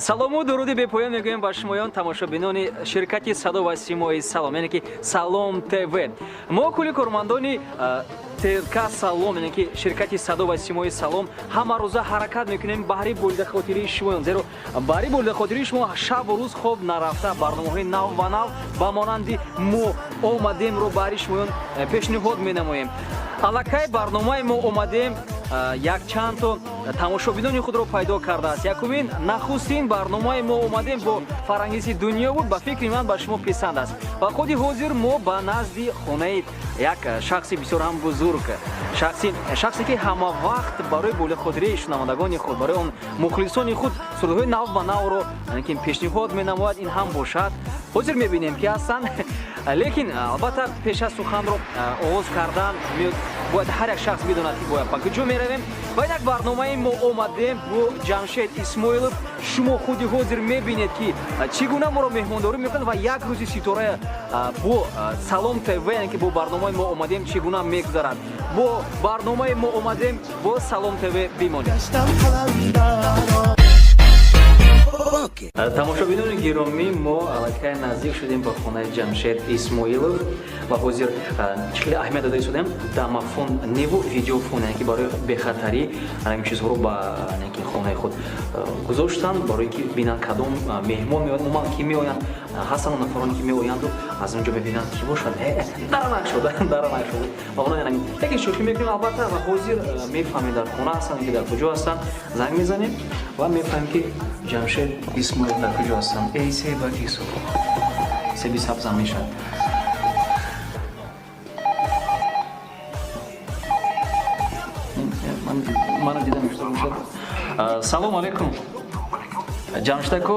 Салому дуруди бепоён мегӯем ба шумоён, тамошобинони ширкати Садо ва Симои Салом, яъне ки Салом ТВ. Мо кулли кормандони ТРК Салом, яъне ки ширкати Садо ва Симои Салом, ҳамарӯза ҳаракат мекунем баҳри болидахотирии шумоён, зеро баҳри болидахотирии шумо шабу рӯз хоб нарафта барномаҳои нав ба нав ба монанди «Мо омадем»-ро баҳри шумоён пешниҳод менамоем. Аллакай барномаи «Мо омадем» якчандто тамошобинони худро пайдо кардааст. Якумин, нахустин барномаи «Мо омадем» бо Фарангизи Дунё буд. Ба фикри ман, ба шумо писанд аст. Ва худи ҳозир мо ба назди хонаи як шахси бисёр ҳам бузург, шахсе ки ҳама вақт барои болихотирии шунавандагони худ, барои он мухлисони худ сурудҳои нав ба навро ки пешниҳод менамояд, ин ҳам бошад. Ҳозир мебинем, ки ҳастанд. Лекин албатта, пеш аз суханро оғоз кардан бояд ҳар як шахс бидонад, ки бояд ба куҷо меравем. Ва инак барномаи «Мо омадем» бо Ҷамшед Исмоилов. Шумо худи ҳозир мебинед, ки чӣ гуна моро меҳмондорӣ мекунад ва як рӯзи ситора бо Салом ТВ, яъне ки бо барномаи «Мо омадем», чӣ гуна мегузарад. Бо барномаи «Мо омадем» бо Салом ТВ бимонед. Тамошобинони гиромӣ, мо аллакай наздик шудем ба хонаи Ҷамшед Исмоилов ва ҳозир чӣ хеле аҳамият дода истодем, домофон неву видеофон, яъне ки барои бехатарӣ ҳамин чизҳоро ба ки хонаи худ гузоштанд, барои ки бинанд, кадом меҳмон меояд, умуман ки меоянд. Ҳастанд он нафароне, ки меоянду аз он ҷо мебинанд, ки бошад, даранак шуд, даранак шуд ва онҳо. Лекин шӯхӣ мекунем, албатта. Ва ҳозир мефаҳмем, дар хона ҳастанд ки дар куҷо ҳастанд. Занг мезанем ва мефаҳмем, ки Ҷамшед Исмоил дар куҷо ҳастанд. Эй себаки сурх, себи сабзам мешавад. Мана дида мешуда бошад. Салому алайкум, Ҷамшед ако.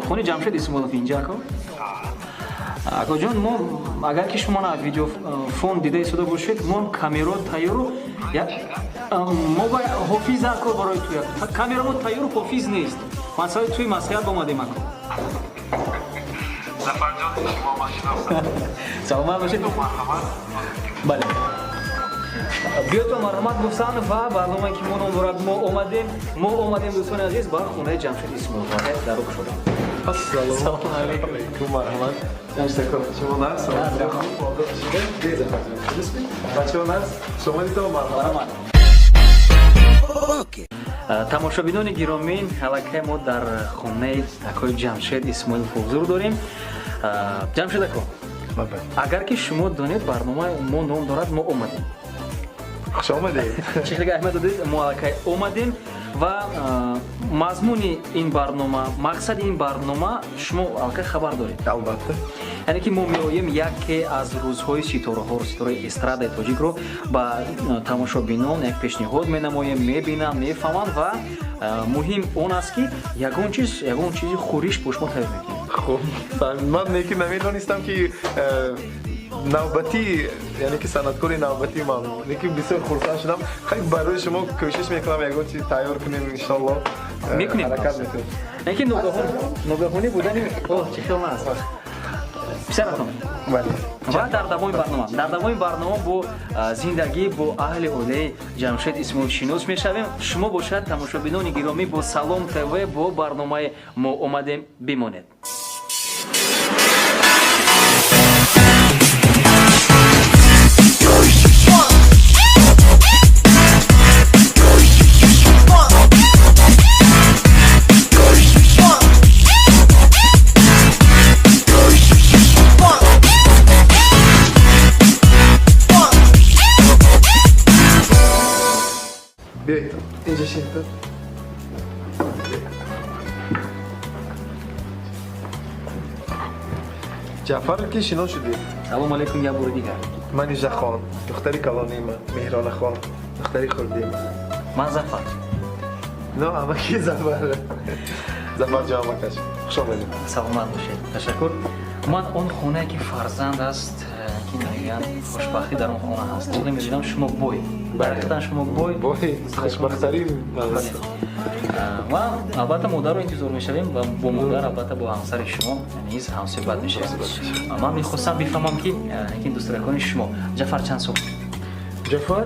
Хони Ҷамшед Исмоилов инҷа, ако? Акоҷон, мо агар ки шумо на видеофон дида истода бошед, мо камеро тайёру мо ба ҳофиз, ако, барои туя камерамо тайёру ҳофиз нест. Масъалаи туи маслиҳат омадем, ако. Зафарҷон, шумо ман шинохтам. Саломат бошед. Бале, биётон, марҳамат гуфтан. Ва барномае, ки мо ном дорад «Мо омадем». Мо омадем, дӯстони азиз, ба хонаи Ҷамшед Исмоилов. Даро кушодам. Ассалому алайкум, марҳамат. Ҷамшед ако. Шумо нас? Бачаҳо нас? Шумо дидо, марҳамат. Тамошобинони гиромӣ, аллакай мо дар хонаи акои Ҷамшед Исмоилов ҳузур дорем. Ҷамшед ако, агар ки шумо донед, барномаи мо ном дорад «Мо омадем». Хуш омадед. Чӣ хеле аҳамият додед, мо аллакай омадем. Ва мазмуни ин барнома, мақсади ин барнома шумо аллакай хабар доред. Албатта. Яъне ки мо меоем яке аз рӯзҳои ситораҳоро, ситораи эстрадаи тоҷикро ба тамошобинон як пешниҳод менамоем, мебинанд, мефаҳманд. Ва муҳим он аст, ки ягон чиз, ягон чизи хӯриш бо шумо тайёр мекунем. Хуб, ман неки намедонистам, ки навбатӣ, яъне ки санъаткори навбатӣ ман, лекин бисёр хурсанд шудам. Хай, барои шумо кӯшиш мекунам, ягон чиз тайёр кунем, иншоалло. Мекунем. Ҳаракат мекунем. Яъне ки ногаҳонӣ будани чӣ хел наст, писаратон. Бале. Ва дар давоми барнома бо зиндагӣ, бо аҳли оилаи Ҷамшед Исмоил шинос мешавем. Шумо бошад, тамошобинони гиромӣ, бо Салом ТВ, бо барномаи «Мо омадем» бимонед. Биёед, инҷа шинед. Ҷаъфар, ки шинос шудед. Салому алайкум як бори дигар. Манижахон, духтари калонии ман, Меҳронахон, духтари хурдии ман. Ман Зафар. Но амаки Зафар, Зафарҷон, амакаш, хуш омадед. Саломат бошед, ташаккур. Ман он хонае, ки фарзанд аст, ки мегӯянд, хушбахтӣ дар он хона ҳаст. Боқӣ мебинам, шумо бой, дар ҳақиқатан шумо бой. Бой, хушбахтарин ман. Ва албатта модарро интизор мешавем ва бо модар, албатта, бо ҳамсари шумо низ ҳамсӯҳбат мешавем. Ман мехостам бифаҳмам, ки ин дӯстракони шумо Ҷафар чанд сол? Ҷафар,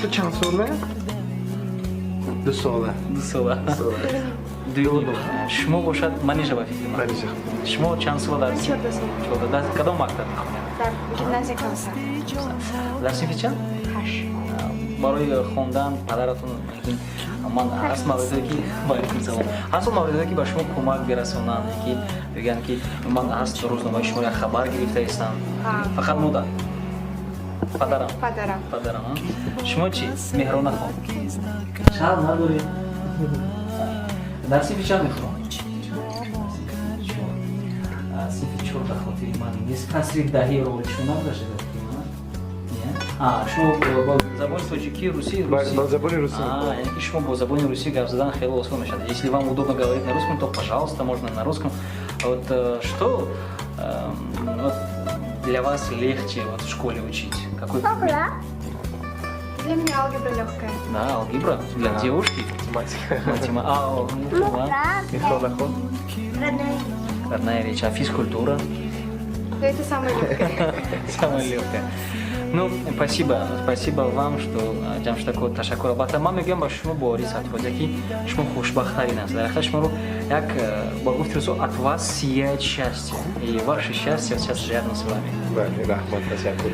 ту чанд сола? 2 сола. 2 сола. Дуюним. Шумо бошад, Манижа, ба фикри ман. Манижа. Шумо чанд сола дар? 14 сола. 14. Дар кадом мактаб мехонед? Дар гимназия Кавсар. Дар синфи чанд? 8. Барои хондан падаратон мумкин ман ҳаст мавридое ки, ваалайкум салом, ҳаст мавридое, ки ба шумо кӯмак бирасонанд, ки бигӯянд, ки ман ҳаст рӯзномаи шумо як хабар гирифта истам? Фақат модар, падарам? Падарам. Падарам, а? Шумо чӣ, Меҳрона хон, шарм надоред? Дар синфи чанд мехонед? 4. Синфи 4 дар хотири ман нест. Фасли даҳи роли шумо нагузашта дар фикри ман? Не? А, шумо бо забони тоҷикӣ, русӣ? Ба забони русӣ. А, яъне ки шумо бо забони русӣ гап задан хеле осон мешавад. Если вам удобно говорить на русском, то, пожалуйста, можно на русском. А вот что вот для вас легче вот в школе учить? Какой предмет? Для меня алгебра легкая. Да, алгебра для девушки. Математика. Матема. А, ну, да. Меҳрона хон? Родная речь. А физкультура? Да, это самое легкое. Самое легкое. Ну, спасибо, спасибо вам, что Ҷамшед ако, ташаккур. Албатта, ман мегӯям ба шумо, Борис Атфозя, ки шумо хушбахттарин аст. Дар ҳақиқат шуморо як бо гуфти русо от вас сияет счастье. И ваше счастье сейчас рядом с вами. Бале, раҳмат, ташаккур.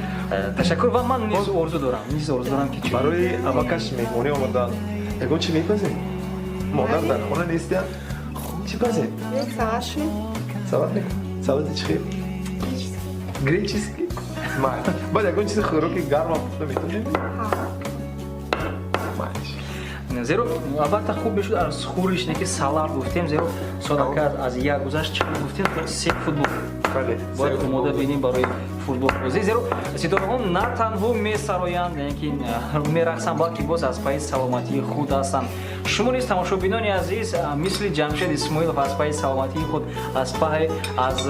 Ташаккур, ва ман низ орзу дорам, низ орзу дорам, ки Барои амакаш меҳмонӣ омадан, ягон чӣ мепазем? Модар дар хона нестиям, чӣ пазем? Салат. Салат мекунем. Салати чӣ хел? Греческий. Май, баъд ягон чизи хӯроки гармам пухта метонем? Майш. Зеро албатта хуб мешуд аз хӯриш, не ки салат гуфтем, зеро содака аз 1 гузашт, чӣ гуфтем, се футбол Бале. Бояд омода бинем барои футболбозӣ, зеро ситораҳо на танҳо месароянд, яъне ки мерақсанд, балки боз аз пайи саломатии худ ҳастанд. Шумо низ, тамошобинони азиз, мисли Ҷамшед Исмоилов аз пайи саломатии худ, аз паи аз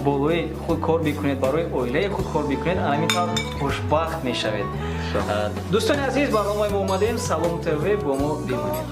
болои худ кор бикунед, барои оилаи худ кор бикунед, ана ҳамин тавр хушбахт мешавед. Дӯстони азиз, барномаи мо омадем, Салом ТВ, бо мо бимонед.